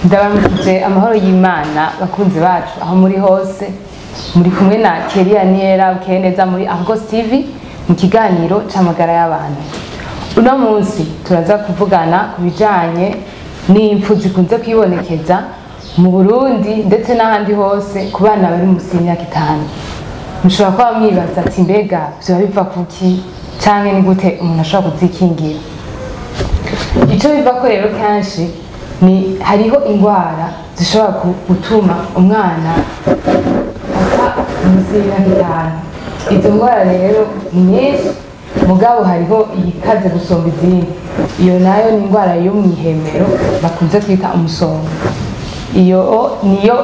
Ndabaramukije amahoro y'Imana bakunzi bacu aho muri hose, muri kumwe na Keria Niera Ukeneza muri Argos TV mu kiganiro c'amagara y'abantu. Uno munsi turaza kuvugana ku bijanye n'impfu zikunze kwibonekeza mu Burundi ndetse n'ahandi hose ku bana bari munsi y'imyaka 5. Mushobora kuba mwibaza ati mbega vyoba biva kuki canke ni gute umuntu ashobora kuzikingira? Ico bivako rero kenshi ni hariho ingwara zishobora gutuma umwana apfa munsi y'imyaka 5. Izo ngwara rero ni nyinshi, mugabo hariho iyikaze gusumba izindi. Iyo nayo ni ingwara yo mw'ihemero bakunze kwita umusonga. Iyo niyo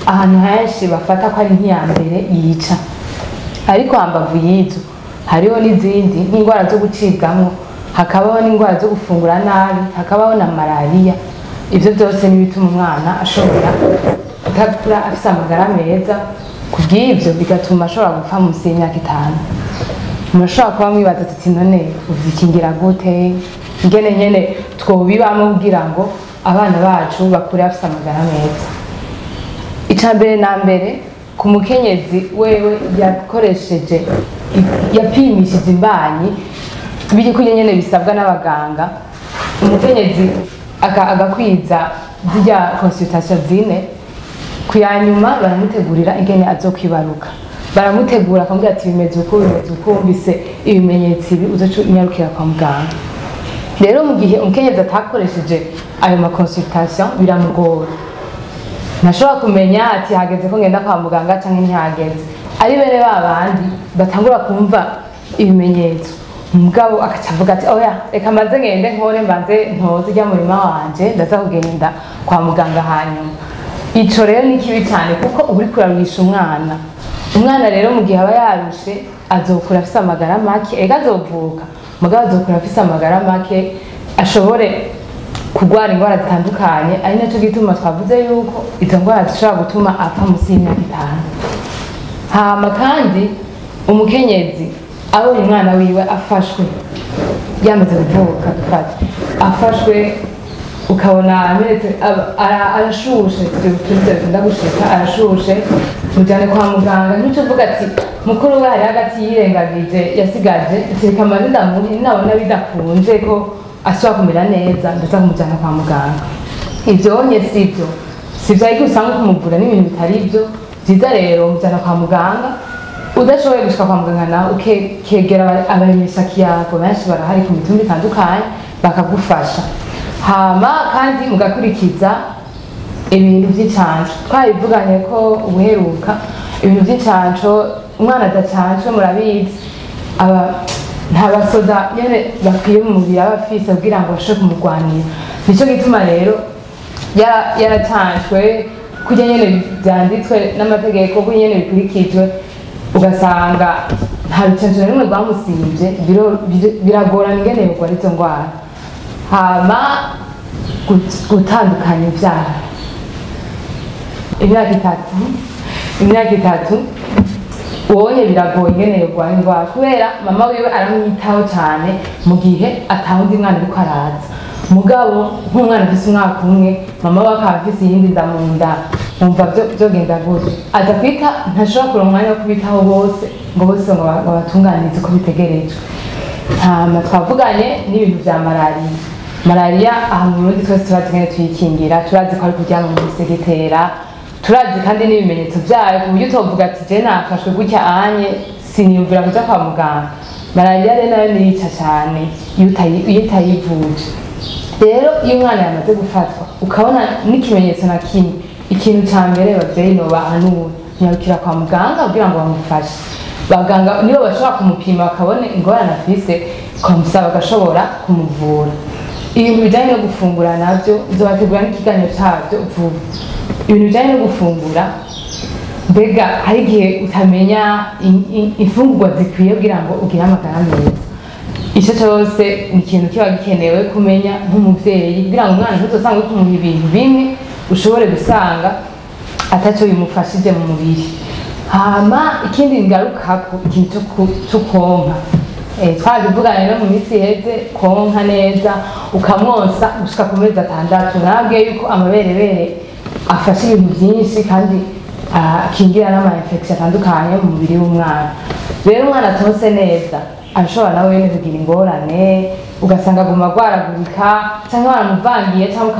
ahantu henshi bafata ko ari nk'iya mbere yica. Ariko hambavu y'izo hariho n'izindi nk'ingwara zo gucibwamwo, hakabaho n'ingwara zo gufungura nabi, hakabaho na malariya. Ivyo byose ni bituma umwana ashobora kutakura afise amagara meza, kubw'ivyo bigatuma ashobora gupfa munsi y'imyaka 5. Murashobora kuba mwibaza ati none uvyikingira gute, ingene nyene twobibamwo kugira ngo abana bacu bakure bafise amagara meza. Ica mbere na mbere, ku mukenyezi wewe yakoresheje yapimishije imbanyi biri nyene bisabwa n'abaganga, umukenyezi agakwiza zirya consultation zine, kuyanyuma baramutegurira ingene azokwibaruka. Baramutegura akamubwira ati bimeze uko bimeze uko, wumvise ibimenyetso ibi uzoca unyarukira kwa muganga. Rero mu gihe umukenyezi atakoresheje ayo ma consultation biramugora, ntashobora kumenya ati hageze ko ngenda kwa muganga canke ntihageze. Ari bene babandi batangura kumva ibimenyetso, mugabo akaca avuga ati oya reka mbanze ngende nkore, mbanze ntoze ijya murima wanje, ndaza kugenda kwa muganga hanyuma. Ico rero ni kibi cyane kuko uba uriko uraruhisha umwana. Umwana rero mu gihe aba yarushe azokura afise amagara make, ega azovuka mugabo azokura afise amagara make, ashobore kugwara ingwara zitandukanye. Ari naco gituma twavuze yuko izo ngwara zishobora gutuma apfa munsi y'imyaka 5. Hama kandi umukenyezi abonye umwana wiwe afashwe yamaze kuvuka, dufate afashwe ukabona amenetse arashushe, bikunda gushika arashushe, mujyane kwa muganga. Ntuce uvuga ati mukuru we hari hagati yirengagije yasigaje, reka mbanze ndamuhe, nabona bidakunze ko ashobora kumera neza ndaza kumujyana kwa muganga. Ivyo onye sivyo, sivyo ariko usanga kumuvura n'ibintu bitari byo. Vyiza rero mujyana kwa muganga. Udashoboye gushika kwa muganga nawe ukegera abaremeshakiyago benshi barahari ku mitumba itandukanye bakagufasha. Hama kandi mugakurikiza ibintu vy'icanco. Twabivuganye ko ubuheruka ibintu vy'icanco, umwana adacancwe murabizi aba nta basoda nyene bakwiye mu mubiri aba afise kugira ngo bashobore kumugwanira. Nico gituma rero yaracancwe kurya nyene vyanditswe n'amategeko, kurya nyene bikurikijwe, ugasanga nta rucanco na rumwe rwamusimvye, biragorana ingene yogwara izo ngwara. Hama gutandukanya ivyara, imyaka 3 wonye biragoye ingene yogwara ingwara kubera mama wiwe aramwitaho cane mu gihe atawundi mwana ariko araza. Mugabo nk'umwana afise umwaka umwe, mama we akaba afise iyindi nda mu nda, wumva vyogenda gute? Aza kwita, ntashobora kuronka umwanya wo kubitaho bose ngo bose ngo babatunganirize uko bitegerejwe. Hama twavuganye n'ibintu vya malariya. Malariya aha mu Burundi twese turazi ingene tuyikingira, turazi ko ari kuryama mu misegetera, turazi kandi n'ibimenyetso vyayo, ku buryo utovuga ati je nafashwe gutya anye siniyumvira kuja kwa muganga. Malariya rero nayo niyica cane iyo utayivuje. Rero iyo umwana yamaze gufatwa ukabona n'ikimenyetso na kimwe, ikintu ca mbere abavyeyi nobahanura nyarukira kwa muganga kugira ngo bamufashe. Abaganga nibo bashobora kumupima bakabona ingorane afise, bakamusaba bagashobora kumuvura. Ibintu bijanye no gufungura navyo nzobategura n'ikiganiro cavyo vuba. Ibintu bijanye no gufungura, mbega hari igihe utamenya imfungurwa zikwiye kugira ngo ugire amagara meza. Icyo cyose ni ikintu kiba gikenewe kumenya nk'umuvyeyi, kugira ngo umwana ntuzosange uri kumuha ibintu bimwe ushobore gusanga ataco bimufashije mu mubiri. Hama ikindi ngarukako, ikintu co konka. Twabivuganye rero mu minsi iheze, konka neza ukamwonsa gushika ku mezi 6. Narabwiye yuko amaberebere afasha ibintu byinshi kandi akingira n'ama infection atandukanye mu mubiri w'umwana. Rero umwana atonse neza arashobora nawe nyene kugira ingorane, ugasanga aguma agwaragurika, canke waramuvangiye, canke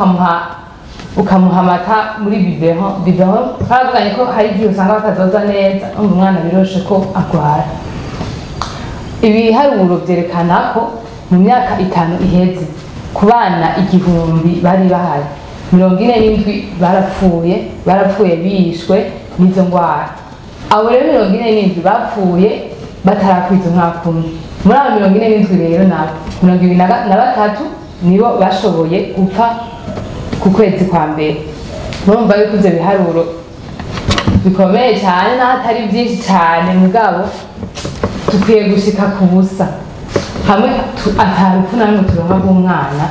ukamuha amata muri biberon. Biberon twaravuganye ko hari igihe usanga batazoza neza, urumva umwana biroshe ko agwara. Ibiharuro vyerekana ko mu myaka 5 iheze, ku bana 1000 bari bahari, 47 barapfuye bishwe n'izo ngwara. Abo rero 47 bapfuye batarakwiza umwaka umwe. Muri abo 47 rero nabo 23 nibo bashoboye gupfa ku kwezi kwa mbere. Murumva yuko ivyo biharuro bikomeye cyane, naho atari byinshi cyane, mugabo dukwiye gushika ku busa hamwe atarupfu na rumwe turonka rw'umwana,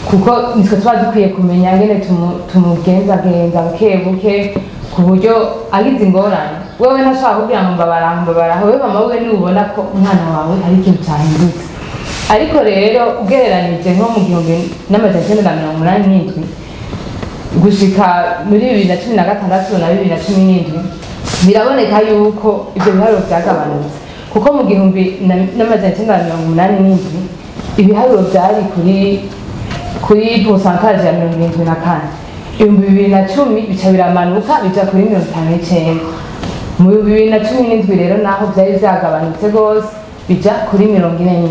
kuko nitwe tuba dukwiye kumenya ngene tumugenzagenza buke buke, ku buryo agize ingorane wewe ntashobora kubwira ngo mbabara mbabara, wewe mama we niwe ubona ko umwana wawe hari ikintu cyahindutse. Ariko rero ugereranije nko mu 1987 gushika muri 2016 na 2017, biraboneka yuko ivyo biharuro vyagabanutse, kuko mu 1987 ibiharuro vyari kuri pourcentage ya 74, 2010 bica biramanuka bija kuri 59. Mu 2017 rero naho vyari vyagabanutse gose, bija kuri 47.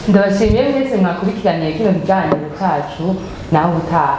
Ndabashimiye mwese mwakurikiraniye kino kiganiro cacu, naho ubutaha.